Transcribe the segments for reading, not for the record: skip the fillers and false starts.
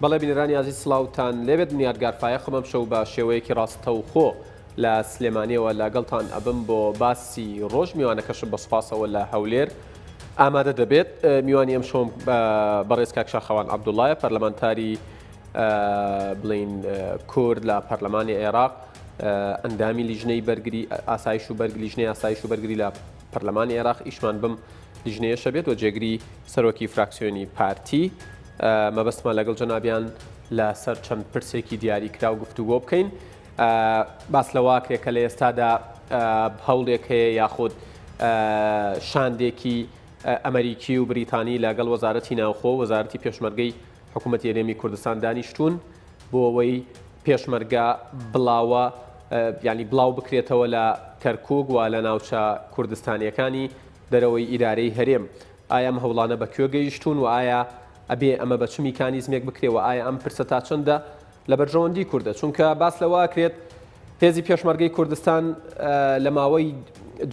بەڵێ بینەرانی ئازیز سڵاوتان لێبێت من یادگار فایەقم ئەمشەو بە شێوەیەکی ڕاستەوخۆ لە سلێمانیەوە لەگەڵتان ئەبم بۆ باسی ڕۆژ میوانەکەشم بە سوپاسەوە لە هەولێر ئامادە دەبێت میوانی ئەمشەوم بەڕێز کاک شاخەوان عەبدوڵایە پەرلەمانتاری بڵین کورد لە پەرلەمانی عێراق ئەندامی لیژنەی بەرگری ئاسایش و بەرگ لیژنەی ئاسایش و بەرگری لە پەرلەمانی عێراق ئیشمان بم لیژنەیەشە بێت و جێگری سەرۆکی فراکسیۆنی پارتی مەبەستمان لەگەڵ جەنابیان لەسەر چەند پرسێکی دیاریکراو گفتوگۆ بکەین. باس لەوە ئەکرێ کە لە ئێستادا هەوڵێک هەیە یاخود شاندێکی ئەمریکی و بریتانی لەگەڵ وەزارەتی ناوخۆ وەزارەتی پێشمەرگەی حکوومەتی هەرێمی کوردستان دانیشتوون بۆ ئەوەی پێشمەرگە بڵاوە ینی بڵاو بکرێتەوە لە کەرکک و لە ناوچە کوردستانیەکانی دەرەوەی ئیدارەی هەرێم. ئایا ئەم هەوڵانە بە کوێ گەیشتوون و ئایا ئەبێ ئەمە بە چ میکانیزمێک بکرێ و ئایا ئەم پرسە تا چەندە لە بەرژەوەندی کوردە؟ چونکە باس لەوە ئەکرێت هێزی پێشمەرگەی کوردستان لە ماوەی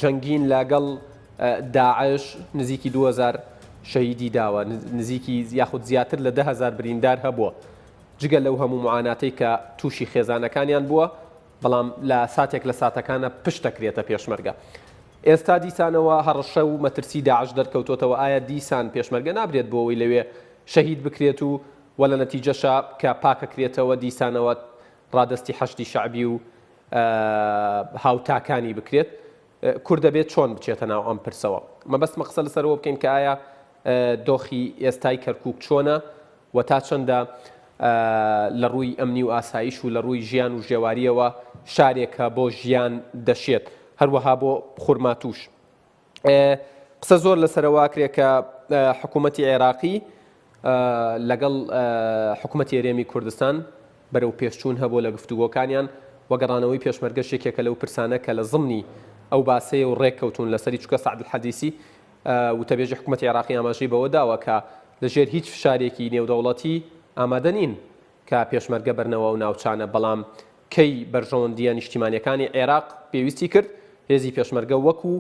جەنگین لەگەڵ داعش نزیکی 2000 شەهیدی داوە نزیکی یاخود زیاتر لە 10هزار بریندار هەبووە جگە لەو هەموو معاناتەی کە تووشی خێزانەکانیان بووە بەڵام لە ساتێک لە ساتەکانە پشت دەکرێتە پێشمەرگە. ئێستا دیسانەوە هەڕەشە و مەترسی داعش دەرکەوتۆتەوە، ئایا دیسان پێشمەرگە نابرێت بۆ ئەوەی لەوێ شەهید بکرێت و وە لە نەتیجەشا کە پاکەکرێتەوە دیسانەوە ڕادەستی حەشدی شەعبی و هاوتاکانی بکرێت؟ کورد دەبێت چۆن بچێتە ناو ئەم پرسەوە؟ مەبەستمە قسە لەسەر ئەوە بکەین کە ئایا دۆخی ئێستای کەرکوک چۆنە و تا چەندە لە ڕووی ئەمنی و ئاسایش و لە ڕووی ژیان و ژێوارییەوە شارێکە بۆ ژیان دەشێت، هەروەها بۆ خورماتووش. قسە زۆر لەسەرەوە ئەکرێ کە حکوومەتی عێراقی لەگەڵ حکوومەتی هەرێمی کوردستان بەرەو پێشچوون هەبووە لە گفتوگۆکانیان و گەڕانەوەی پێشمەرگەش یەکێکە لەو پرسانە کە لە زمنی ئەو باسەیە و ڕێککەوتوون لەسەری چونکە سەعد الحەدیسی وتەبێژی حکومەتی عێراقی ئاماژەی بەوە داوە کە لەژێر هیچ فشارێکی نێودەوڵەتی ئامادە نین کە پێشمەرگە بەرنەوە ئەو ناوچانە، بەڵام کەی بەرژەوەندییە نیشتیمانییەکانی عێراق پێویستی کرد، هێزی پێشمەرگە وەکو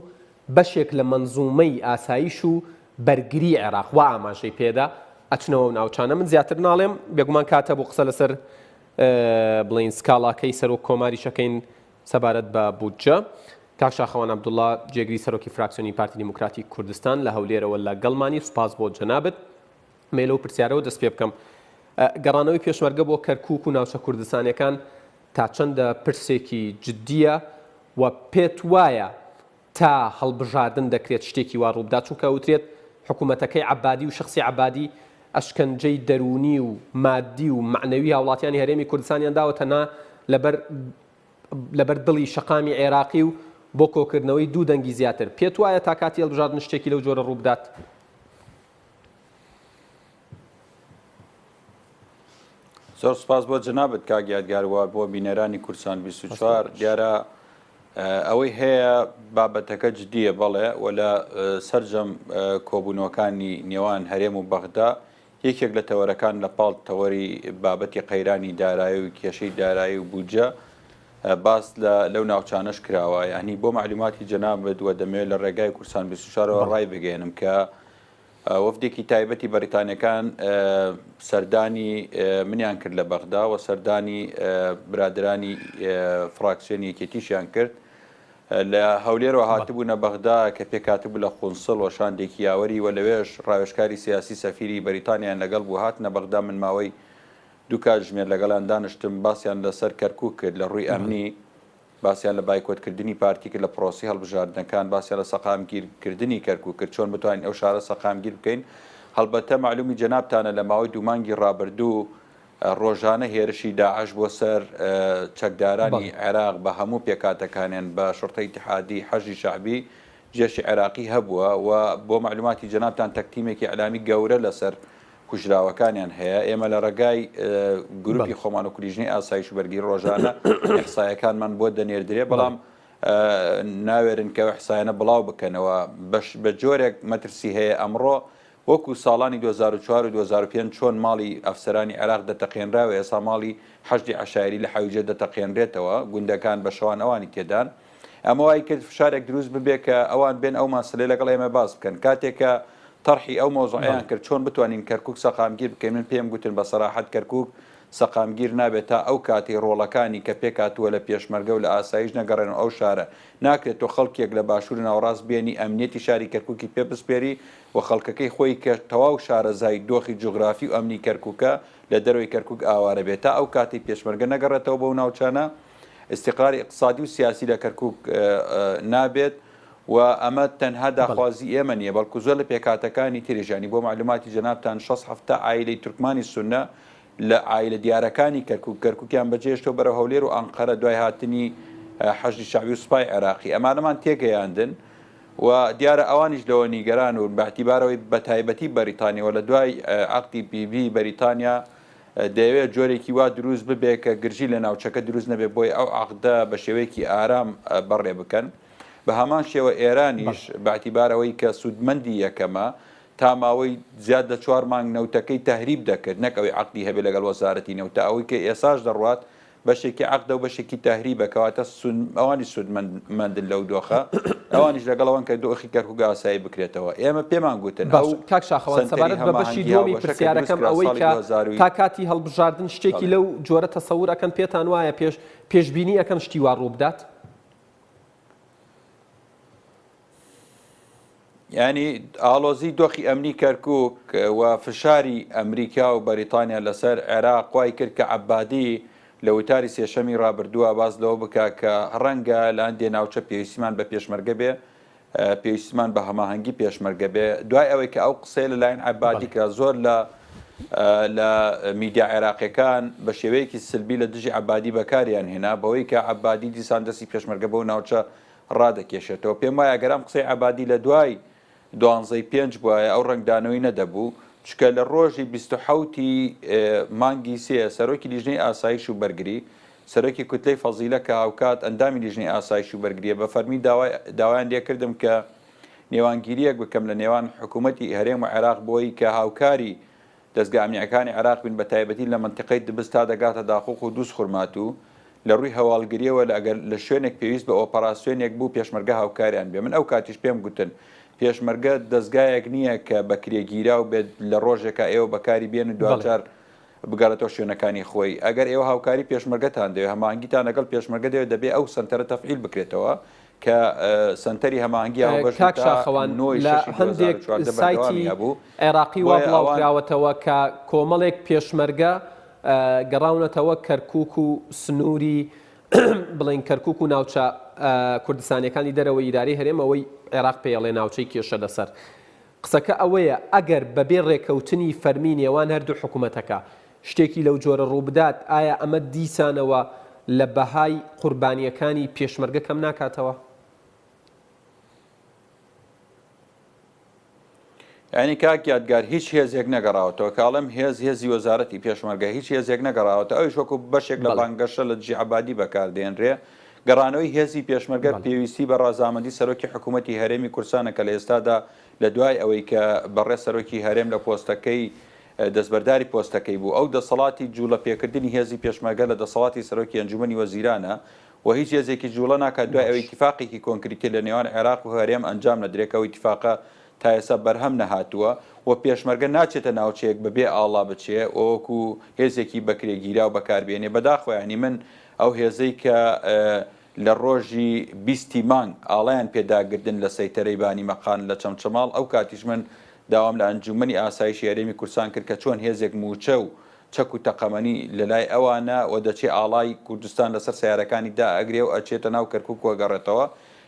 بەشێک لە مەنزومەی ئاسایش و بەرگری عێراق وا ئاماژەی پێدا، ئەچنەوە ئەو ناوچانە. من زیاتر ناڵێم، بێگومان کات هەبوو قسە لەسەر بڵێین سکاڵاکەی سەرۆک کۆماریش ئەکەین سەبارەت بە بودجە، کاک شاخەوان عەبدوڵا، جێگری سەرۆکی فراکسیۆنی پارتی دیموکراتی کوردستان لە هەولێرەوە لەگەڵمانی، سوپاس بۆ جەنابت. مەی لەو پرسیارەوە دەست پێ بکەم. گەڕانەوەی پێشمەرگە بۆ کەرکووک و ناوچە کوردستانیەکان تا چەندە پرسێکی جدییە و پێت وایە تا هەڵبژاردن دەکرێت شتێکی وا ڕووبدات؟ چونکە ئەوترێت حکوومەتەکەی عەبادی و شەخسی عەبادی ئەشکەنجەی دەروونی و مادی و مەعنەوی هاوڵاتیانی هەرێمی کوردستانیان داوە تەنها لەبەر لەبەر دڵی شەقامی عێراقی و بۆ کۆکردنەوەی دوو دەنگی زیاتر. پێت وایە تا کاتی هەڵبژاردن شتێکی لەو جۆرە ڕووبدات؟ زۆر سپاس بۆ جەنابت کاک یادگار و بۆ بینەرانی کوردستان 24 دیارە ئەوەی هەیە بابەتەکە جدیە بەڵێ و لە سەرجەم کۆبوونەوەکانی نێوان هەرێم و بەغدا یەکێک لە تەوەرەکان لە پاڵ تەوەری بابەتی قەیرانی دارایی و کێشەی دارایی و بودجە باس لە لەو ناوچانەش کراوە یعنی بۆ معلوماتی جەنابت و دەمەوێت لە ڕێگای کوردستان 24ەوە ڕای بگەێنم کە وەفدێکی تایبەتی بەریتانیەکان سەردانی منیان کرد لە بەغدا و سەردانی برادرانی فراکسیۆنی یەکێتیشیان کرد لە هەولێرەوە هاتبوونە بەغدا کە پێکهاتبوو لە قونسڵ و شاندێکی یاوەری و لەوێش ڕاوێژکاری سیاسی سەفیری بەریتانیان لەگەڵ بوو هاتنە بەغدا من ماوەی دوو کاتژمێر لەگەڵیان دانیشتم باسیان لەسەر کەرکوک کرد لە ڕووی ئەمنی باسیان لە بایکۆتکردنی پارتی کرد لە پرۆسەی هەڵبژاردنەکان، باسیان لە سەقامگیرکردنی کەرکوک کرد، چۆن بتوانین ئەو شارە سەقامگیر بکەین، هەڵبەتە مەعلومی جەنابتانە لە ماوەی دوو مانگی ڕابردوو ڕۆژانە هێرشی داعش بۆ سەر چەکدارانی عێراق بە هەموو پێکهاتەکانیان بە شوڕتەی ئیتیحادی، حەشدی شەعبی، جێشی عێراقی هەبووە و بۆ مەعلوماتی جەنابتان تەکتیمێکی ئیعلامی گەورە لەسەر کوژراوەکانیان هەیە، ئێمە لە ڕێگای گروپی خۆمان و لیژنەی ئاسایش و بەرگری ڕۆژانە ئیحسایەکانمان بۆ دەنێردرێ، بەڵام ناوێرن کە ئیحسایانە بڵاو بکەنەوە، بەش بە جۆرێک مەترسی هەیە ئەمڕۆ وەکو ساڵانی 2004 و 2005 چۆن ماڵی ئەفسەرانی عێراق دەتەقێنرا و ئێستا ماڵی حەشدی عەشایری لە حەویجە دەتەقێنرێتەوە، گوندەکان بە شەوان ئەوانی تێدان. ئەمە وای کرد فشارێک دروست ببێ کە ئەوان بێن ئەو مەسەلەیە لەگەڵ ئێمە باس بکەن. کاتێک کە تەرحی ئەو مەوزوعەیان کرد چۆن بتوانین کەرکوک سەقامگیر بکەین، من پێم گوتن بە سەراحەت کەرکوک سەقامگیر نابێت تا ئەو کاتەی ڕۆڵەکانی کە پێکهاتووە لە پێشمەرگە و لە ئاسایش نەگەڕێنەوە ئەو شارە، ناکرێت تۆ خەڵکێک لە باشوور و ناوەڕاست بێنی ئەمنیەتی شاری کەرکوکی پێ بسپێری و خەڵکەکەی خۆی کە تەواو شارەزای دۆخی جوغرافی و ئەمنی کەرکوکە لە دەرەوەی کەرکوک ئاوارە بێت تا ئەو کاتەی پێشمەرگە نەگەڕێتەوە بەو ناوچانە ئیستیقراری ئیقتسادی و سیاسی لە کەرکوک نابێت و ئەمە تەنها داخوازی ئێمە نییە بەڵکو زۆر لە پێکهاتەکانی تریش یانی بۆ مەعلوماتی جەنابتان 60 حەفتا عایلەی تورکمانی سوننە لە عایلە دیارەکانی کەرکوک کەرکوکیان بەجێهێشتەوە بەرەو هەولێر و ئەنقەرە دوای هاتنی حەشدی شەعبی و سوپای عێراقی ئەمانەمان تێگەیاندن و دیارە ئەوانیش لەوە نیگەران و بەعتیبارەوەی بەتایبەتی بەریتانیا و لە دوای عەقدی پیڤی بەریتانیا دەیەوێت جۆرێکی وا دروست ببێ کە گرژی لە ناوچەکە دروست نەبێ بۆیە ئەو عەقدە بە شێوەیەکی ئارام بەڕێ بکەن. بە هەمان شێوە ئێرانیش بە ئیعتیبار ئەوەی کە سوودمەندی یەکەمە تا ماوەی زیاد لە چوار مانگ نەوتەکەی تەهریب دەکرد نەک ئەوەی عەقدی هەبێ لەگەڵ وەزارەتی نەوت تا ئەوەی کە ئێساش دەڕوات بەشێکی عەقدە و بەشێکی تەهریبە کەواتە ئەوانیش سوودمەندن لەو دۆخە ئەوانیش لەگەڵ ئەوەن کە دۆخی کەرکوک ئاسایی بکرێتەوە ئێمە پێمان گوتن باش ئەو کاک شاخەوان سەنتەری سەبارەت بە بەشی هەماهەنگی دووەمی هاوبەشە کە دروست پرسیارەکەم کرا ئەوەی ساڵی کە 2000 تا کاتی هەڵبژاردن شتێکی بەڵێ. لەو جۆرە تەسەور ئەکەن پێتان وایە پێش پێشبینی ئەکەن شتی وا ڕووبدات؟ یانی ئاڵۆزی دۆخی ئەمنی کەرکوک و فشاری ئەمریکا و بەریتانیا لەسەر عێراق وای کرد کە عەبادی لە وتاری سێشەمی ڕابردووە باس لەوە بکا کە ڕەنگە لە هەندێ ناوچە پێویستیمان بە پێشمەرگە بێ پێویستمان بە هەماهەنگی پێشمەرگە بێ دوای ئەوەی کە ئەو قسەیە لەلایەن عەبادی کرا زۆر لە لە میدیا عێراقیەکان بە شێوەیەکی سلبی لە دژی عەبادی بەکاریان هێنا بەوەی کە عەبادی دیسان دەستی پێشمەرگە بەو ناوچە ڕادەکێشێتەوە. پێم وایە ئەگەر ئەم قسەی عەبادی لە دوای دوانزەی پێنج بوایە ئەو ڕەنگدانەوەی نەدەبوو، چونکە لە ڕۆژی 27 ی مانگی سێ سەرۆکی لیژنەی ئاسایش و بەرگری، سەرۆکی کوتلەی فەزیلە کە هاوکات ئەندامی لیژنەی ئاسایش و بەرگرییە بە فەرمی داوای داوایان لێکردم کە نێوانگیرییەک بکەم لە نێوان حکوومەتی هەرێم و عێراق بۆی کە هاوکاری دەزگا ئەمنییەکانی عێراق بین بەتایبەتی لە مەنتیقەی دبس تا دەگاتە داقوق و دووزخورماتوو لە ڕووی هەواڵگرییەوە لە ئەگەر لە شوێنێک پێویست بە ئۆپەراسیۆنێک بوو پێشمەرگە هاوکاریان بێ من ئەو کاتیش پێم گوتن پێشمەرگە دەزگایەک نییە کە بە کرێگیراو بێت لە ڕۆژێکا ئێوە بەکاری بێن و دواجار بگەڕێتەوە شوێنەکانی خۆی ئەگەر ئێوە هاوکاری پێشمەرگەتان دەوێت هەماهەنگیتان لەگەڵ پێشمەرگە دەوێت دەبێ ئەو سەنتەرە تەفعیل بکرێتەوە کە سەنتەری هەماهەنگی هاوبەش کاک تا شاخەوان نۆی لە شەشی هەندێک 2014 سایتی بەردەوامی هەبوو عێراقی وا بۆیە ئەوان بڵاوکراوەتەوە کە کۆمەڵێک پێشمەرگە گەڕاونەتەوە کەرکوک و سنووری بڵێین کەرکوک و ناوچە کوردستانیەکانی دەرەوەی ئیدارەی هەرێم ئەوەی عێراق پێی ئەڵێ ناوچەی کێشە لەسەر قسەکە ئەوەیە ئەگەر بەبێ ڕێکەوتنی فەرمی نێوان هەردوو حکومەتەکە شتێکی لەو جۆرە ڕووبدات ئایا ئەمە دیسانەوە لە بەهای قوربانیەکانی پێشمەرگە کەم ناکاتەوە؟ یانی کاک یادگار هیچ هێزێک نەگەڕاوەتەوە کە ئەڵێم هێز هێزی وەزارەتی پێشمەرگە هیچ هێزێک نەگەڕاوەتە ئەویش وەکو بەشێک لە بانگەشە لە دژی عەبادی بەکاردێنرێ گەڕانەوەی هێزی پێشمەرگە پێویستی بە ڕەزامەندی سەرۆکی حکوومەتی هەرێمی کوردستانە کە لە ئێستادا لە دوای ئەوەی کە بەڕێز سەرۆکی هەرێم لە پۆستەکەی دەستبەرداری پۆستەکەی بوو ئەو دەسەڵاتی جوڵە پێکردنی هێزی پێشمەرگە لە دەسەڵاتی سەرۆکی ئەنجومەنی وەزیرانە و هیچ هێزێکی جوڵە ناکات دوای ئەوەی ئیتیفاقێکی کۆنکریتی لە نێوان عێراق و هەرێم ئەنجام نەدرێت کە ئەو ئیتیفاقە تا ئێستا بەرهەم نەهاتووە و پێشمەرگە ناچێتە ناوچەیەک بە بێ ئاڵا بچێ و وەکو هێزێکی بەکرێگیراو بەکاربێنێ بەداخەوە یانی من ئەو هێزەی کە لە ڕۆژی بیستی مانگ ئاڵایان پێداگردن لە سەیتەرەی بانی مەقان لە چەمچەماڵ ئەو کاتیش من داوام لە ئەنجومەنی ئاسایشی هەرێمی کوردستان کرد کە چۆن هێزێک مووچە و چەک و تەقەمەنی لەلای ئەوانە و دەچێ ئاڵای کوردستان لەسەر سەیارەکانی دائەگرێ و ئەچێتە ناو کەرکوک و ئەگەڕێتەوە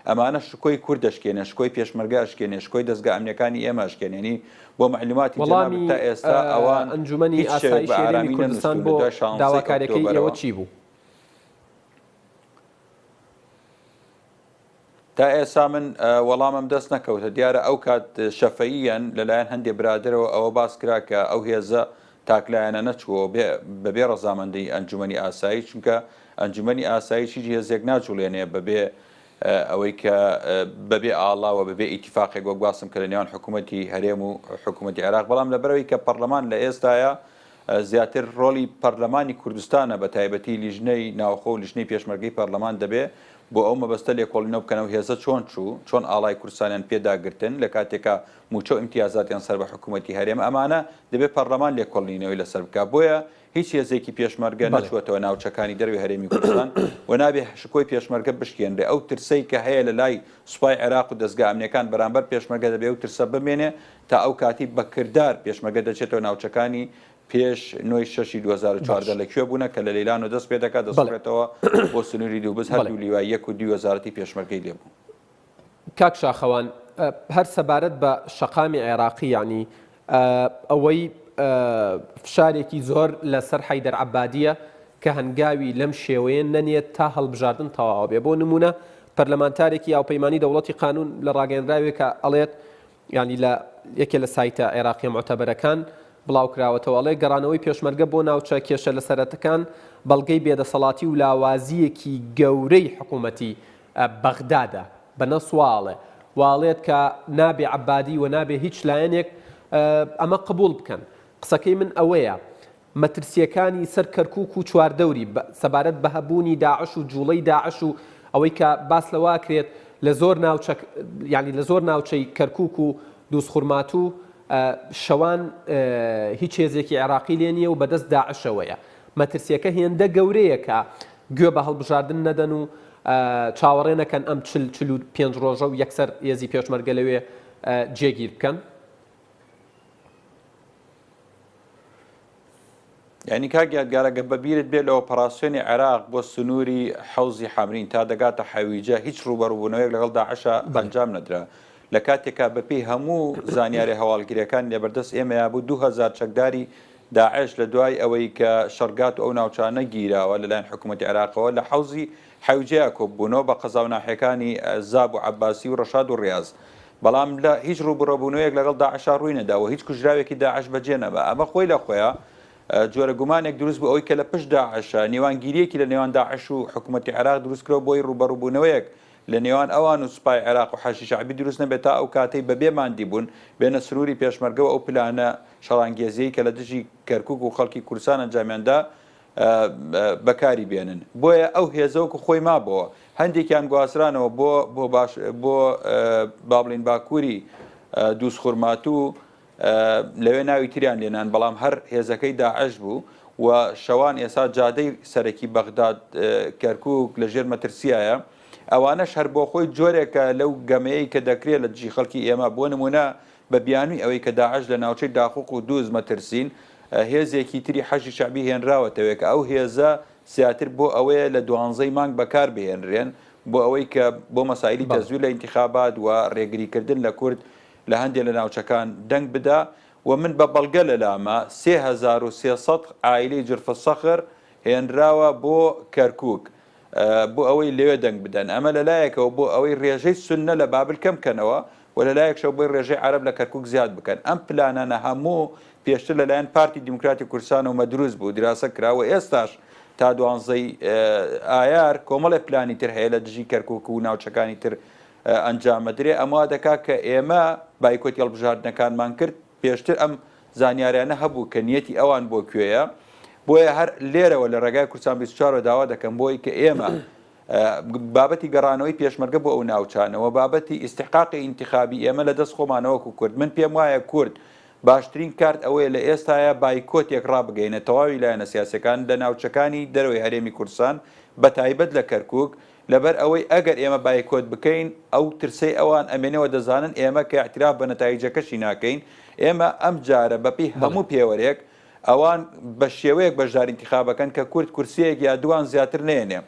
ئەمانە شکۆی کورد ئەشکێنێ شکۆی پێشمەرگە ئەشکێنێ شکۆی دەزگا ئەمنیەکانی ئێمە ئەشکێنێ یانی بۆ مەعلوماتی جەنابت وەڵامی تا ئێستا ئەوان ئەنجومەنی هیچ شەوێک بە ئاسایشی هەرێمی ئارامی کوردستان نەنوستون لە بۆ دوای شانزەی داواکاریەکەی ئێوە ئۆکتۆبەرەوە. چی بوو؟ تا ئێستا من وەڵامم دەست نەکەوتە دیارە ئەو کات شەفەییەن لەلایەن هەندێ برادەرەوە ئەوە باس کرا کە ئەو هێزە تاکلایەنە نەچووەوە بێ بەبێ ڕەزامەندی ئەنجومەنی ئاسایش چونکە ئەنجومەنی ئاسایش هیچ هێزێک ناجوڵێنێ بەبێ ئەوەی کە بەبێ ئاڵا و بەبێ ئیتیفاقێک وەک باسم کە لە نێوان حکوومەتی هەرێم و حکوومەتی عێراق بەڵام لەبەرەوەی کە پەرلەمان لە ئێستاە زیاتر ڕۆڵی پەرلەمانی کوردستانە بە تایبەتی لیژنەی ناوخۆ و لیژنەی پێشمەرگەی پەرلەمان دەبێ. بۆ ئەو مەبەستە لێکۆڵینەوە بکەن ئەو هێزە چۆن چوو، چۆن ئاڵای کوردستانیان پێ داگرتن لە کاتێکا مووچە و ئیمتیازاتیان سەر بە حکوومەتی هەرێمە، ئەمانە دەبێ پەڕلەمان لێکۆڵینەوەی لەسەر بکا. بۆیە هیچ هێزێکی پێشمەرگە نەچووەتەوە ناوچەکانی دەرەوەی هەرێمی کوردستان و نابێ شکۆی پێشمەرگە بشکێنرێ. ئەو ترسەی کە هەیە لە لای سوپای عێراق و دەزگا ئەمنییەکان بەرامبەر پێشمەرگە دەبێ ئەو ترسە بمێنێ تا ئەو کاتەی بە کردار پێشمەرگە دەچێتەوە ناوچەکانی پێش نۆی شەشی 2014 لە کوێ بوونە کە لە لەیلانەوە دەست پێ دەکات دەسوڕێتەوە بۆ سنووری دووبز هەردوو لیوای یەک و دووی وەزارەتی پێشمەرگەی لێ بوو. کاک شاخەوان هەر سەبارەت بە شەقامی عێراقی یانی ئەوەی فشارێکی زۆر لەسەر حەیدەر عەبادیە کە هەنگاوی لەم شێوەیە نەنێت تا هەڵبژاردن تەواو بێ بۆ نمونە پەرلەمانتارێکی هاوپەیمانی دەوڵەتی قانون لە ڕاگەیەنراوێکا ئەڵێت یانی لە یەکێ لە سایتە عێراقیە موعتەبەرەکان بڵاوکراوەتەوە ئەڵێ گەڕانەوەی پێشمەرگە بۆ ناوچە کێشە لەسەرەتەکان بەڵگەی بێدەسەڵاتی و لاوازییەکی گەورەی حکوومەتی بەغدادە بە نەس وا ئەڵێ وا ئەڵێت کە نابێ عەبادی و نابێ هیچ لایەنێک ئەمە قبوڵ بکەن قسەکەی من ئەوەیە مەترسییەکانی سەر کەرکووک و چواردەوری سەبارەت بە هەبوونی داعش و جووڵەی داعش و ئەوەی کە باس لەوە ئەکرێت لە زۆر ناوچە یانی لە زۆر ناوچەی کەرکووک و دووزخورماتوو شەوان هیچ هێزێکی عێراقی لێ نییە و بەدەست داعشەوەیە. مەترسییەکە هێندە گەورەیە کە گوێ بە هەڵبژاردن نەدەن و چاوەڕێ نەکەن ئەم 40 45 ڕۆژە و یەکسەر هێزی پێشمەرگە لەوێ جێگیر بکەن. یانی کاک یادگار ئەگەر بە بیرت بێت لە ئۆپەراسیۆنی عێراق بۆ سنووری حەوزی حەمرین تا دەگاتە حەویجە هیچ ڕووبەڕووبوونەوەیەک لەگەڵ داعشا ئەنجام نەدرا لە کاتێکا بەپێی هەموو زانیاری هەواڵگریەکان لەبەردەست ئێمەیا بوو 2000 چەکداری داعش لە دوای ئەوەی کە شەرگات و ئەو ناوچانە گیراوە لەلایەن حکوومەتی عێراقەوە لە حەوزی حەویجەیا کۆببوونەوە بە قەزا و ناحیەکانی زاب و عەباسی و ڕەشاد و ڕیاز بەڵام لە هیچ ڕووبڕەبوونەوەیەک لەگەڵ داعشا ڕووی نەدا و هیچ کوژراوێکی داعش بەجێ نەما. ئەمە خۆی لە خۆیا جۆرە گومانێک دروست بوو ئەوەی کە لە پشت داعشە، نێوانگیرییەکی لە نێوان داعش و حکوومەتی عێراق دروست کرا بۆی ڕووبەڕووبوونەوەیەک لە نێوان ئەوان و سوپای عێراق و حەشدی شەعبی دروست نەبێت تا ئەو کاتەی بەبێ ماندیبوون بێنە سنووری پێشمەرگە و ئەو پلانە شەڕانگێزییەی کە لە دژی کەرکووک و خەڵکی کوردستان ئەنجامیان دا بەکاری بێنن بۆیە ئەو هێزە وەکو خۆی مابەوە هەندێکیان گوازرانەوە بۆ بۆ باش بۆ با بڵین باکووری دووزخورماتوو لەوێ ناوی تریان لێنان بەڵام هەر هێزەکەی داعش بوو و شەوان ئێسا جادەی سەرەکی بەغداد کەرکک لە ژێر مەترسیایە ئەوانەش هەر بۆ خۆی جۆرێکە لەو گەمەیە کە دەکرێت لە دژی خەڵکی ئێمە بۆ نمونە بە بیانووی ئەوەی کە داعش لە ناوچەی داقوق و دووز مەترسین، هێزێکی تری حەشدی شەعبی هێنراوەتەوێ کە ئەو هێزە زیاتر بۆ ئەوەیە لە دوانزەی مانگ بەکار بهێنرێن بۆ ئەوەی کە بۆ مەسایلی تەزویر لە ئینتیخابات و رێگری کردن لە کورد لە هەندێ لە ناوچەکان دەنگ بدا و من بە بەڵگە لەلامە 3300 عایلەی جرف الصخر هێنراوە بۆ کەرکوک بۆ ئەوەی لەوێ دەنگ بدەن، ئەمە لە لایەکەوە بۆ ئەوەی رێژەی سوننە لە بابل کەم بکەنەوە و لە لایەکشەوە بۆی رێژەی عەرەب لە کەرکوک زیاد بکەن. ئەم پلانانە هەموو پێشتر لە لایەن پارتی دیموکراتی کوردستانەوە مەدروس بوو، دیراسە کرا و ئێستاش تا دوانزەی ئایار کۆمەڵێ پلانی تر هەیە لە دژی کەرکوک و ناوچەکانی تر ئەنجامەدرێ. ئەمە وا دەکا کە ئێمە بایکۆتی هەڵبژاردنەکانمان کرد، پێشتر ئەم زانیاریانە هەبوو کە نیەتی ئەوان بۆ کوێیە، بۆیە هەر لێرەوە لە ڕێگای کوردستان 24 وە داوا دەکەم بۆی کە ئێمە بابەتی گەڕانەوەی پێشمەرگە بۆ ئەو ناوچانە و بابەتی ئیستحقاقی ئینتخابی ئێمە لە دەست خۆمانە وەکو کورد من پێم وایە کورد باشترین کارت ئەوەیە لە ئێستایا بایکۆتێک ڕابگەینە تەواوی لایەنە سیاسەکان لە ناوچەکانی دەرەوەی هەرێمی کوردستان بە تایبەت لە کەرکک لەبەر ئەوەی ئەگەر ئێمە بایکۆت بکەین ئەو ترسەی ئەوان ئەمێنێوە دەزانن ئێمە کە ئیعتراف بە نەتایجەکەشی ناکەین ئێمە ئەم جارە بەپێی هەموو پێوەرێک ئەوان بە شێوەیەک بەشداری ئینتیخابەکەن کە کورد کورسیەک یا دوان زیاتر نەیەنێ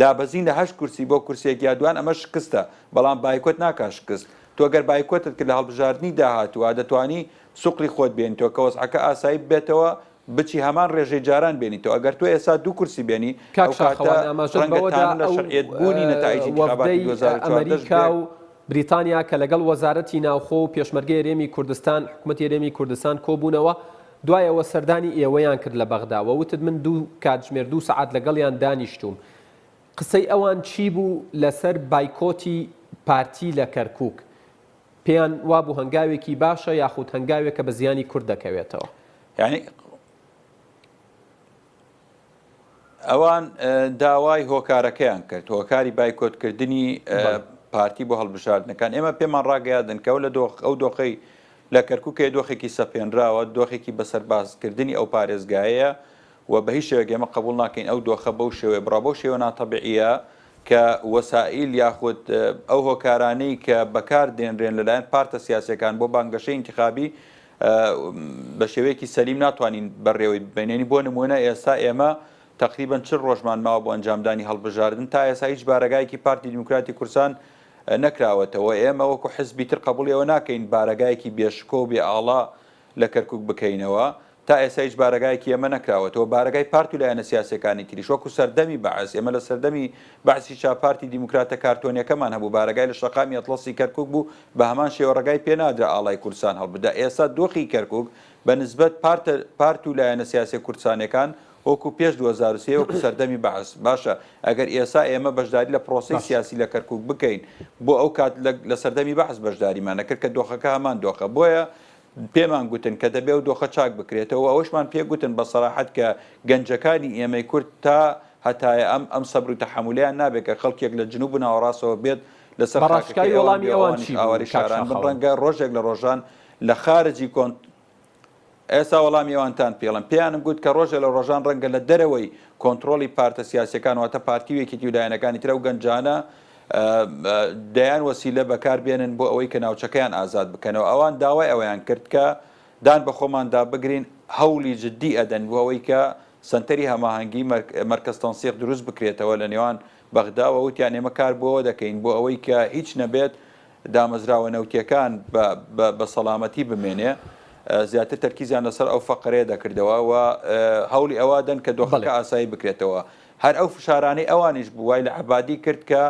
دابەزین لە هەشت کورسی بۆ کورسیەک یا دوان ئەمە شکستە بەڵام بایکۆت ناکا شکست تۆ گەر بایکۆتت کرد لە هەڵبژاردنی داهاتووا دەتوانی سوقلی خۆت بێنیتەوە کە وەزعەکە ئاسایی ببێتەوە بچی هەمان ڕێژەی جاران بێنیتەوە ئەگەر تۆ ئێستا دوو کورسی بێنی کاک ئەو کاتە شاخەوان ئاماژەت ڕەنگە بەوەدا تانە لە ئەو شەرعیەت بوونی نەتائیجی ئینتخاباتی وەفدەی 2014 ئەمەریکا بێ. و بریتانیا کە لەگەڵ وەزارەتی ناوخۆ و پێشمەرگەی هەرێمی کوردستان حکومەتی هەرێمی کوردستان کۆبوونەوە دوای ئەوە سەردانی ئێوەیان کرد لە بەغدا و وتت من دوو کاتژمێر دوو سەعات لەگەڵیان دانیشتووم قسەی ئەوان چی بوو لەسەر بایکۆتی پارتی لە کەرکوک پێیان وابوو هەنگاوێکی باشە یاخود هەنگاوێکە بە زیانی کورد دەکەوێتەوە؟ یانی. ئەوان داوای هۆکارەکەیان کرد، هۆکاری بایکۆتکردنی پارتی بۆ هەڵبژاردنەکان. ئێمە پێمان ڕاگەیاندن کە لە دۆخ ئەو دۆخەی لە کەرکووک هەیە دۆخێکی سەپێنراوە، دۆخێکی بە سەربازکردنی ئەو پارێزگایەیە و بە هیچ شێوەیەک ئێمە قبوڵ ناکەین ئەو دۆخە بەو شێوەیە بڕوا بەو شێوە ناتەبیعییە کە وەسائیل یاخود ئەو هۆکارانەی کە بەکار دێنرێن لەلایەن پارتە سیاسیەکان بۆ بانگەشەی ئینتخابی بە شێوەیەکی سەلیم ناتوانین بەڕێوەی ببەین. یانی بۆ نموونە ئێستا ئێمە تەقریبەن 40 ڕۆژمان ماوە بۆ ئەنجامدانی هەڵبژاردن تا ئێستا هیچ بارەگایەکی پارتی دیموکراتی کوردستان نەکراوەتەوە. ئێمە وەکو حزبی تر قبوڵی ئەوە ناکەین بارەگایەکی بێ شکۆ و بێ ئاڵا لە کەرکوک بکەینەوە. تا ئێستا هیچ بارەگایەکی ئێمە نەکراوەتەوە، بارەگای پارت و لایەنە سیاسیەکانی تریش وەکو سەردەمی بەعس، ئێمە لە سەردەمی بەعسیشا پارتی دیموکراتە کارتۆنیەکەمان هەبوو، بارەگای لە شەقامی ئەتڵەسی کەرکوک بوو، بە هەمان شێوە ڕێگای پێ نادرا ئاڵای کوردستان هەڵبدا، ئێستا دۆخی کەرکوک بە نسبەت پارتە پارت و لایەنە سیاسیە کوردستانیەکان وەکو پێش 2003 وەکو سەردەمی بەعس، باشە ئەگەر ئێستا ئێمە بەشداری لە پرۆسەی سیاسی لە کەرکوک بکەین بۆ ئەو کات لە سەردەمی بەعس بەشداریمان نەکرد کە دۆخەکە هەمان دۆخە، بۆیە پێمان گوتن کە دەبێ ئەو دۆخە چاک بکرێتەوە و ئەوەشمان پێ گوتن بە سەراحەت کە گەنجەکانی ئێمەی کورد تا هەتایە ئەم ئەم سەبر و تەحەمولەیان نابێ کە خەڵکێک لە جنوب و ناوەڕاستەوە بێت لەسەر بە خاکەکەی ڕاشکاوی ئەوان وەڵامی بێ و ئەوان ئەوانیش چی بوو ئاوارەی کاک شاران بن شاخەوان؟ ڕەنگە ڕۆژێک لە ڕۆژان لە خارجی کۆنت ئێستا وەڵامی ئەوانتان پێڵم پێیانم گوت کە ڕۆژێ لە ڕۆژان ڕەنگە لە دەرەوەی کۆنتڕۆڵی پارتە سیاسیەکان واتە پارتی و یەکێتی و لایەنەکانی تر ئەو گەنجانە دەیان وەسیلە بەکار بێنن بۆ ئەوەی کە ناوچەکەیان ئازاد بکەنەوە ئەوان داوای ئەوەیان کرد کە دان بە خۆماندا بگرین هەوڵی جدی ئەدەن بۆ ئەوەی کە سەنتەری هەماهەنگی مەرکەز تەنسیق دروست بکرێتەوە لە نێوان بەغداوە وتیان ئێمە کار بۆەوە دەکەین بۆ ئەوەی کە هیچ نەبێت دامەزراوە نەوتیەکان بە سەڵامەتی بمێنێ زیاتر تەرکیزیان لەسەر ئەو فەقرەیە دەکردەوە و هەوڵی ئەوە دەن کە دۆخەکە ئاسایی بکرێتەوە هەر ئەو فشارانەی ئەوانیش بوو وای لە عەبادی کرد کە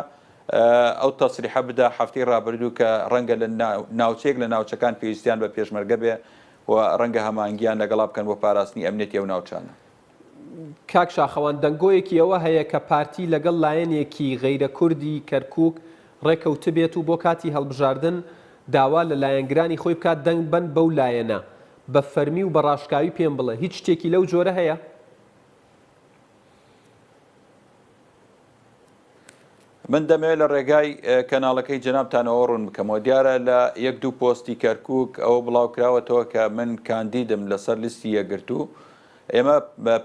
ئەو تەسریحە بدا هەفتەی ڕابردوو کە ڕەنگە لە ناوچەیەک لە ناوچەکان پێویستیان بە پێشمەرگە بێ و ڕەنگە هەماهەنگیان لەگەڵا بکەن بۆ پاراستنی ئەمنیەتی ئەو ناوچانە. کاک شاخەوان دەنگۆیەکی ئەوە هەیە کە پارتی لەگەڵ لایەنێکی غەیرە کوردی کەرکوک ڕێکەوتبێت و بۆ کاتی هەڵبژاردن داوا لە لایەنگرانی خۆی بکات دەنگ بەن بەو لایەنە، بە فەرمی و بە ڕاشکاوی پێم بڵێ هیچ شتێکی لەو جۆرە هەیە؟ من دەمەوێت لە ڕێگای کەناڵەکەی جەنابتانەوە ڕوون بکەمەوە دیارە لە یەک دوو پۆستی کەرکک ئەوە بڵاو کراوەتەوە کە من کاندیدم لەسەر لیستی یەکگرتوو ئێمە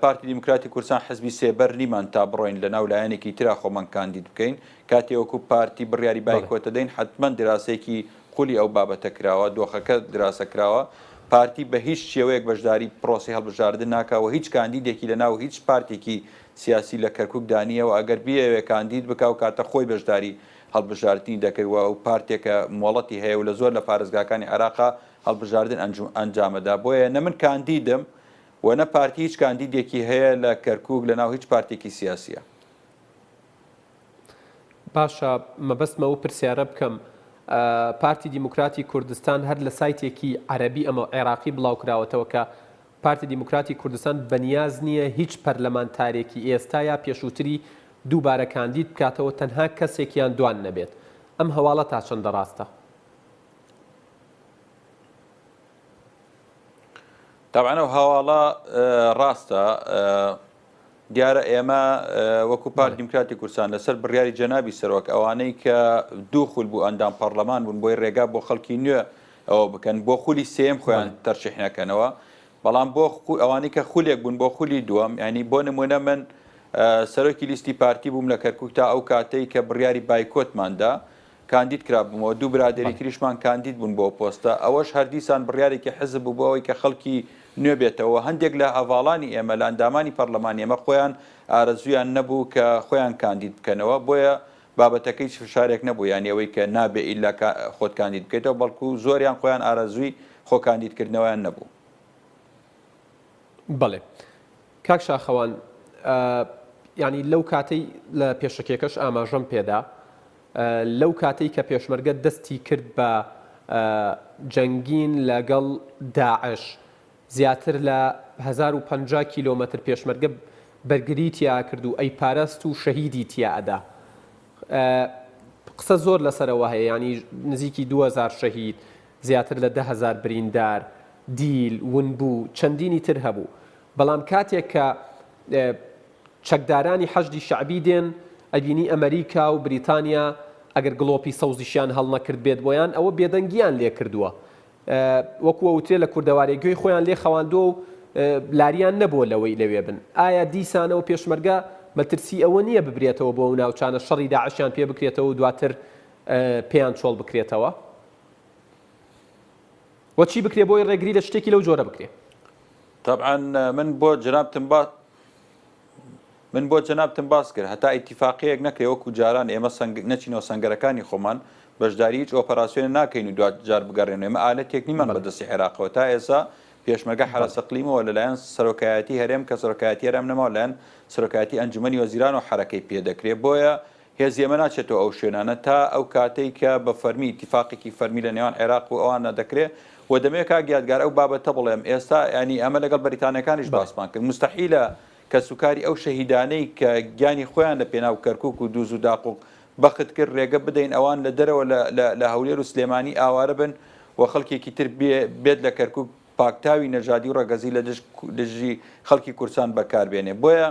پارتی دیموکراتی کوردستان حزبی سێبەر نیمان تا بڕۆین لە ناو لایەنێکی ترا خۆمان کاندید بکەین کاتێ وەکو پارتی بڕیاری بایکۆتە دەین حتمما دراسەیەکی قولی ئەو بابەتە کراوە دۆخەکە دراسە کراوە پارتی بە هیچ شێوەیەک بەشداری پرۆسی هەڵبژاردن ناکا و هیچ کاندیدێکی لە ناو هیچ پارتێکی سیاسی لە کەرکوکدا نییە و ئەگەر بیەوێ کاندید بکا و کاتە خۆی بەشداری هەڵبژاردنی دەکرد و ئەو پارتێکە مۆڵەتی هەیە و لە زۆر لە پارێزگاکانی عێراقا هەڵبژاردن ئەنجامەدا بۆیە نە من کاندیدم و نە پارتی هیچ کاندیدێکی هەیە لە کەرکوک لە ناو هیچ پارتێکی سیاسیە. باشە مەبەستمە ئەو پرسیارە بکەم پارتی دیموکراتی کوردستان هەر لە سایتێکی عەرەبی ئەمە عێراقی بڵاو کراوەتەوە کە پارتی دیموکراتی کوردستان بەنیاز نییە هیچ پەرلەمانتارێکی ئێستا یا پێشووتری دووبارە کاندید بکاتەوە تەنها کەسێک یان دوان نەبێت ئەم هەواڵە تا چەندە ڕاستە؟ تەبعەن ئەو هەواڵە ڕاستە دیارە ئێمە وەکو پارتی دیموکراتی کوردستان لەسەر بڕیاری جەنابی سەرۆک ئەوانەی کە دوو خول بوو ئەندام پەڕلەمان بوون بۆی ڕێگا بۆ خەڵکی نوێ ئەوە بکەن بۆ خولی سێم خۆیان تەرشیح نەکەنەوە بەڵام بۆ ئەوانەی کە خولێک بوون بۆ خولی دووەم ینی بۆ نمونە من سەرۆکی لیستی پارتی بووم لە کەرکک تا ئەو کاتەی کە بڕیاری بایکۆتماندا کاندید کرابوومەوە، دوو برادەری تریشمان کاندید بوون بۆ پۆستە، ئەوەش هەردیسان بڕیارێکی حزب بوو بۆ ئەوەی کە خەڵکی نوێ بێتەوە، هەندێک لە هەڤاڵانی ئێمە، لە ئەندامانی پەڕلەمانی ئێمە خۆیان ئارەزوویان نەبوو کە خۆیان کاندید بکەنەوە، بۆیە بابەتەکە هیچ فشارێک نەبوو، یانی ئەوەی کە نابێ ئیلا خۆت کاندید بکەیتەوە، بەڵکو زۆریان خۆیان ئارەزووی خۆ کاندیدکردنەوەیان نەبوو. بەڵێ کاک شاخەوان یانی لەو کاتەی لە پێشەکیەکەش ئاماژەم پێدا لەو کاتەی کە پێشمەرگە دەستی کرد بە جەنگین لەگەڵ داعش زیاتر لە 1050 کیلۆمەتر پێشمەرگە بەرگری تیا کرد و ئەیپارست و شەهیدی تیا ئەدا قسە زۆر لەسەرەوە هەیە ینی نزیکی 2000 شەهید زیاتر لە 10هزار بریندار دیل ونبوو چەندینی تر هەبوو بەڵام کاتێک کە. چەکدارانی حەشدی شەعبی دێن ئەبینی ئەمەریکا و بریتانیا ئەگەر گڵۆپی سەوزیشیان هەڵنەکردبێت بۆیان ئەوە بێدەنگیان لێکردووە وەکو ئەوترێ لە کوردەوارێ گوێی خۆیان لێ خەواندووە و لاریان نەبووە لەوەی لەوێ بن. ئایا دیسانەوە پێشمەرگە مەترسی ئەوە نییە ببرێتەوە بۆ ئەو ناوچانە شەڕی داعشیان پێ بکرێتەوە و دواتر پێیان چۆڵ بکرێتەوە؟ وە چی بکرێ بۆی ڕێگری لە شتێکی لەو جۆرە بکرێ؟ تەبعەن من بۆ جەنابتم با من بۆ جەنابتم باس کرد هەتا ئیتیفاقیەک نەکرێ وەکو جاران ئێمە سەنگ نەچینەوە سەنگەرەکانی خۆمان بەشداری هیچ ئۆپەراسیۆنێ ناکەین و دواجار بگەڕێنەوە ئێمە ئالەتێک نیمان بە دەستی عێراقەوە تا ئێستا پێشمەرگە حەرەس ئەقلیمەوە لەلایەن سەرۆکایەتی هەرێم کە سەرۆکایەتی هەرێم نەماوە لەلایەن سەرۆکایەتی ئەنجومەنی وەزیرانەوە حەرەکەی پێ دەکرێ بۆیە هێزی ئێمە ناچێتەوە ئەو شوێنانە تا ئەو کاتەی کە بە فەرمی ئیتیفاقێکی فەرمی لە نێوان عێراق و ئەواندا دەکرێ و دەمەوێ کاک یادگار ئەو بابەتە بڵێم ئێستا یانی ئەمە لەگەڵ بەریتانیەکانیش باسمان کرد موستەحیلە کەسوکاری ئەو شەهیدانەی کە گیانی خۆیان لە پێناو کەرکوک و دوز و داقوق بەخت کرد رێگە بدەین ئەوان لە دەرەوە لە لە لە هەولێر و سلێمانی ئاوارە بن و خەڵکێکی تر بێ بێت لە کەرکوک پاکتاوی نەژادی و ڕەگەزی لە دژ دژی خەڵکی کوردستان بەکار بێنێ بۆیە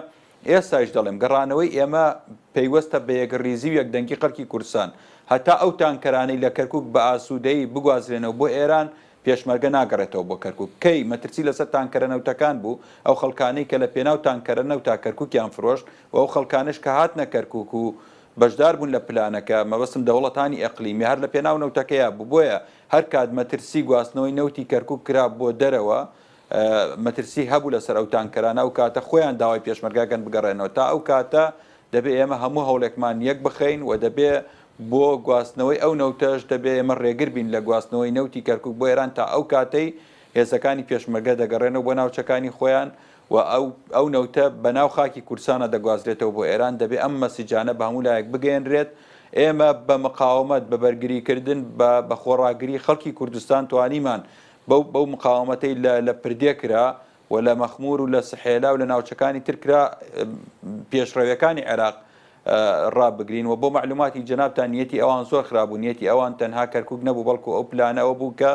ئێستایش دەڵێم گەڕانەوەی ئێمە پەیوەستە بە یەکڕیزی و یەکدەنگی خەڵکی کوردستان. هەتا ئەو تانکەرانەی لە کەرکوک بە ئاسوودەیی بگوازرێنەوە بۆ ئێران، پێشمەرگە ناگەڕێتەوە بۆ کەرکوک. کەی مەترسی لەسەر تانکەرە نەوتەکان بوو، ئەو خەڵکانەی کە لە پێناو تانکەرە نەوتا کەرکوکیان فرۆشت و ئەو خەڵکانەش کە هاتنە کەرکوک و بەشدار بوون لە پلانەکە، مەبەستم دەوڵەتانی ئەقلیمی، هەر لە پێناو نەوتەکەیا بوو. بۆیە هەر کات مەترسی گواستنەوەی نەوتی کەرکوک کرا بۆ دەرەوە، مەترسی هەبوو لەسەر ئەو تانکەرانە ئەو کاتە خۆیان داوای پێشمەرگەکەن بگەڕێنەوە تا ئەو کاتە دەبێ ئێمە هەموو هەوڵێکمان یەک بخەین و دەبێ بۆ گواستنەوەی ئەو نەوتەش دەبێ ئێمە ڕێگر بین لە گواستنەوەی نەوتی کەرکوک بۆ ئێران تا ئەو کاتەی هێزەکانی پێشمەرگە دەگەڕێنەوە بۆ ناوچەکانی خۆیان و ئەو ئەو نەوتە بە ناو خاکی کوردستانە دەگوازرێتەوە بۆ ئێران دەبێ ئەم مەسیجانە بە هەموو لایەک بگەیەنرێت ئێمە بە مقاومەت بە بەرگریکردن بە بە خۆڕاگری خەڵکی کوردستان توانیمان بەو بەو مقاوەمەتەی لە لە پردێ کرا و لە مەخموور و لە سحێلا و لە ناوچەکانی تر کرا پێشڕەویەکانی عێراق ڕابگرین و بۆ مەعلوماتی جەنابتان نیەتی ئەوان زۆر خراپ بوو نیەتی ئەوان تەنها کەرکوک نەبوو بەڵکو ئەو پلانە ئەوە بوو کە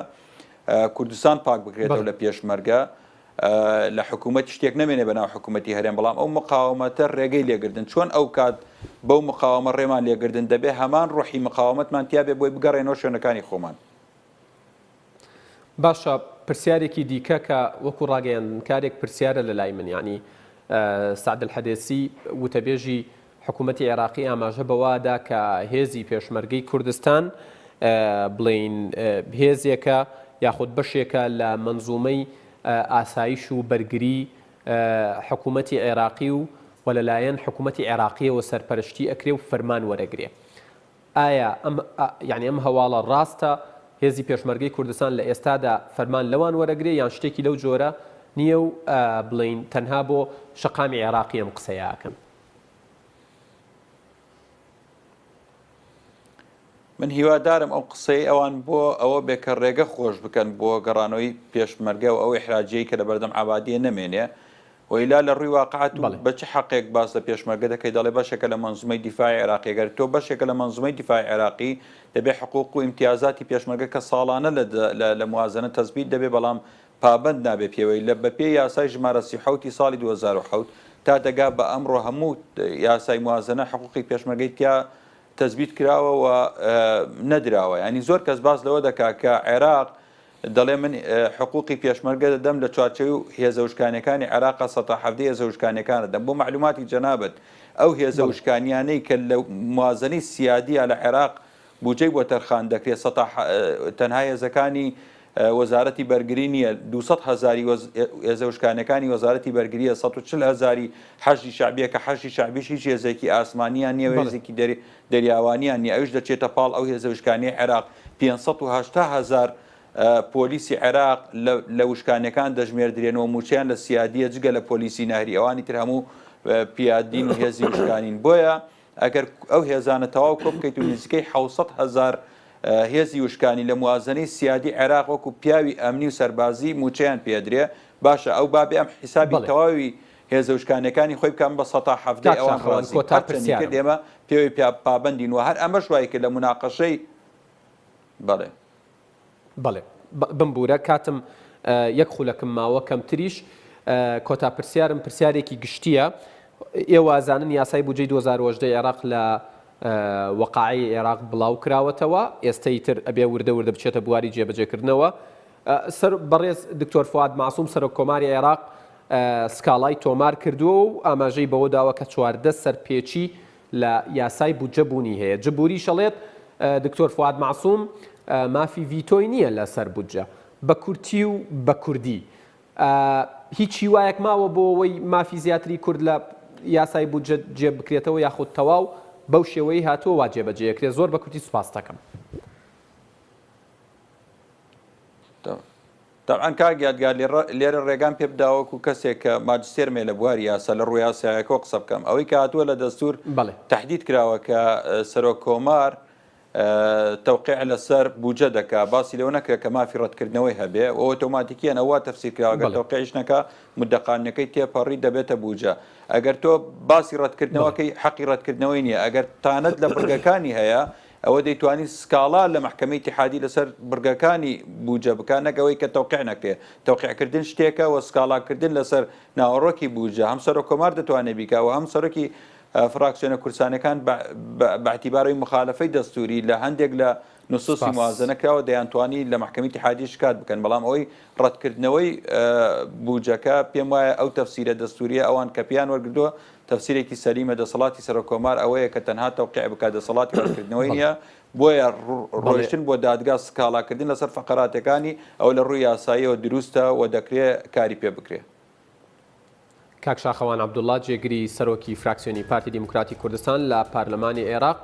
کوردستان پاک بکرێتەوە لە پێشمەرگە لە حکوومەت شتێک نەمێنێ بە ناو حکوومەتی هەرێم بەڵام ئەو مقاومەتە ڕێگەی لێگردن چۆن ئەو کات بەو مقاومە ڕێمان لێگردن دەبێ هەمان ڕۆحی مقاومەتمان تیاابێ بۆی بگەڕێنەوە شوێنەکانی خۆمان. باشە پرسیارێکی دیکە کە وەکو ڕاگەیاندنکارێک پرسیارە لە لای من یانی سەعد الحدێسی وتەبێژی حکوومەتی عێراقی ئاماژە بەوەدا کە هێزی پێشمەرگەی کوردستان بڵین هێزێکە یاخود بەشێکە لە منزومەی ئاسایش و بەرگری حکوومەتی عێراقی و و لەلایەن حکوومەتی عێراقیەوە سەرپەرشتی ئەکرێ و فەرمان وەرەگرێ. ئایا ئەم یانی ئەم هەواڵە ڕاستە هێزی پێشمەرگەی کوردستان لە ئێستادا فەرمان لەوان وەرەگرێ یان شتێکی لەو جۆرە نییە و بڵێین تەنها بۆ شەقامی عێراقی ئەم قسەیە ئەکەن؟ من هیوادارم ئەو قسەی ئەوان بۆ ئەوە بێ کە ڕێگە خۆش بکەن بۆ گەڕانەوەی پێشمەرگە و ئەو ئیحراجیەی کە لەبەردەم عەبادیە نەمێنێ وەیلا لە ڕووی واقعە تو بە چ حەقێک باس لە پێشمەرگە دەکەی دەڵێ بەشێکە لە مەنزومەی دیفاعی عێراقی گەر تۆ بەشێکە لە مەنزومەی دیفاعی عێراقی دەبێ حقوق و ئیمتیازاتی پێشمەرگە کە ساڵانە لە لە موازنە تەسبیت دەبێ بەڵام پابەند نابێ پێوەی لە بەپێی یاسای ژمارە 37 ی ساڵی 2007 تا دەگا بە ئەمڕۆ هەموو یاسای موازنە حقوقی پێشمەرگەی تیا تەسبیت کراوە و نەدراوە ینی زۆر کەس باس لەوە دەکا کە عێراق دەڵێ من حقوقی پێشمەرگە دەدەم لە چوارچێوەی هێزە وشکانیەکانی عێراقا سەتا حەڤدەی هێزە وشکانیەکان دەدەم بۆ مەعلوماتی جەنابت ئەو هێزە وشکانیانەی کە لە موازنەی سیادیە لە عێراق بودجەی بۆ تەرخان دەکرێت سەتا تەنها هێزەکانی وەزارەتی بەرگری نییە 200 هەزاری هێزە وشکانیەکانی وەزارەتی بەرگریە 140 هەزاری حەشدی شەعبیە کە حەشدی شەعبیش هیچ هێزێکی ئاسمانیان نییە و هێزێکی دەریاوانیان نیە ئەویش دەچێتە پاڵ ئەو هێزە وشکانیەی عێراق 580 هەزار پۆلیسی عێراق لە وشکانیەکان دەژمێردرێن و موچەیان لە سیادیە جگە لە پۆلیسی نەهری ئەوانی تر هەموو پیادین و هێزی وشکانین بۆیە ئەگەر ئەو هێزانە تەواو کۆ بکەیت و نزیکەی 600 هەزار هێزی وشکانی لە موازنەی سیادی عێراق وەکو پیاوی ئەمنی و سەربازی موچەیان پێدرێ باشە ئەو بابێ ئەم حیسابی تەواوی هێزە وشکانیەکانی خۆی بکا من بە سەتا حەڤدەی کاک ئەوان شاخەوان ڕازیم کۆتا هەرچەندی کرد پرسیارم. ئێمە پێوەی پیا پابەندین و هەر ئەمەش وای کرد لە موناقەشەی بەڵێ. بەڵێ بمبورە کاتم یەک خولەکم ماوە کەمتریش کۆتا پرسیارم پرسیارێکی گشتیە. ئێوە ئەزانن یاسای بودجەی 2018 عێراق لە وەقایعی عێراق بڵاو کراوەتەوە، ئێستە ئیتر ئەبێ وردە وردە بچێتە بواری جێبەجێکردنەوە. سەر بەڕێز دکتۆر فواد مەعسوم سەرۆک کۆماری عێراق سکاڵای تۆمار کردووە و ئاماژەی بەوە داوە کە 14 سەرپێچی لە یاسای بودجە بوونی هەیە. جبوریش ئەڵێت دکتۆر فواد مەعسوم مافی ڤیتۆی نییە لەسەر بودجە. بە کورتی و بە کوردی هیچ هیوایەک ماوە بۆ ئەوەی مافی زیاتری کورد لە یاسای بودجە جێ بکرێتەوە یاخود تەواو بەو شێوەیەی هاتووە وا جێبەجێ ئەکرێت؟ زۆر بە کورتی سوپاست دەکەم. تەبعەن کاک یادگار لێرە ڕێگام پێ بدە وەکو کەسێک کە ماجستێرم هەیە لە بواری یاسا لە ڕووی یاسایەکەوە قسە بکەم ئەوەی کە هاتووە لە دەستور تەحدید کراوە کە سەرۆک کۆمار تەوقیع لەسەر بوجە دەکا باسی لەوە نەکرا کە مافی ڕەتکردنەوەی هەبێ و ئۆتۆماتیکیەن ئەوە تەفسیر کراوە گەر تەوقیعیش نەکا مدە قانونەکەی تێپەڕی دەبێتە بوجە ئەگەر تۆ باسی ڕەتکردنەوەکەی حەقی ڕەتکردنەوەی نییە ئەگەر تانەت لە بڕگەکانی هەیە ئەوە دەیتوانی سکاڵا لە مەحکەمەی ئیتیحادی لەسەر بڕگەکانی بوجە بکا نەک ئەوەی کە تەوقیع نەکرێ تەوقیعکردن شتێکە و سکاڵاکردن لەسەر ناوەڕۆکی بوجە هەم سەرۆک کۆمار دەتوانێت بیکا و هەم سەرۆکی فراکسیۆنە کوردستانیەکان بە ئیعتیباری موخالەفەی دەستوری لە هەندێک لە نصوصی سپاس. موازنە کراوە دەیانتوانی لە مەحکەمەی ئیتیحادی شکات بکەن بەڵام ئەوەی ڕەتکردنەوەی بوجەکە پێم وایە ئەو تەفسیرە دەستوریە ئەوان کە پێیان وەرگرتووە تەفسیرێکی سەلیمە دەسەڵاتی سەرۆک کۆمار ئەوەیە کە تەنها تەوقیع بکات دەسەڵاتی ڕەتکردنەوەی بەڵێ نییە بۆیە بەڵێ. ڕۆیشتن بۆ دادگا سکاڵاکردن لەسەر فەقەراتەکانی ئەوە لە ڕووی یاساییەوە دروستە و دەکرێ کاری پێ بکرێ. کاک شاخەوان عەبدوڵا جێگری سەرۆکی فراکسیۆنی پارتی دیموکراتی کوردستان لە پارلەمانی عێراق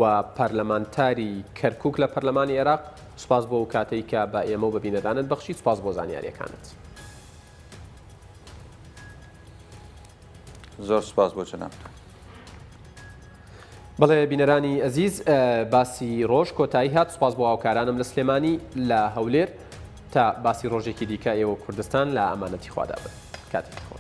و پەرلەمانتاری کەرکوک لە پەرلەمانی عێراق سوپاس بۆ ئەو کاتەی کە بە ئێمە و بە بینەرانت بەخشی سوپاس بۆ زانیاریەکانت. زۆر سوپاس بۆ جەنابتان. بەڵێ بینەرانی ئەزیز باسی ڕۆژ کۆتایی هات سوپاس بۆ هاوکارانم لە سلێمانی لە هەولێر تا باسی ڕۆژێکی دیکە ئێوە کوردستان لە ئەمانەتی خوادا بن کاتێکی خۆش.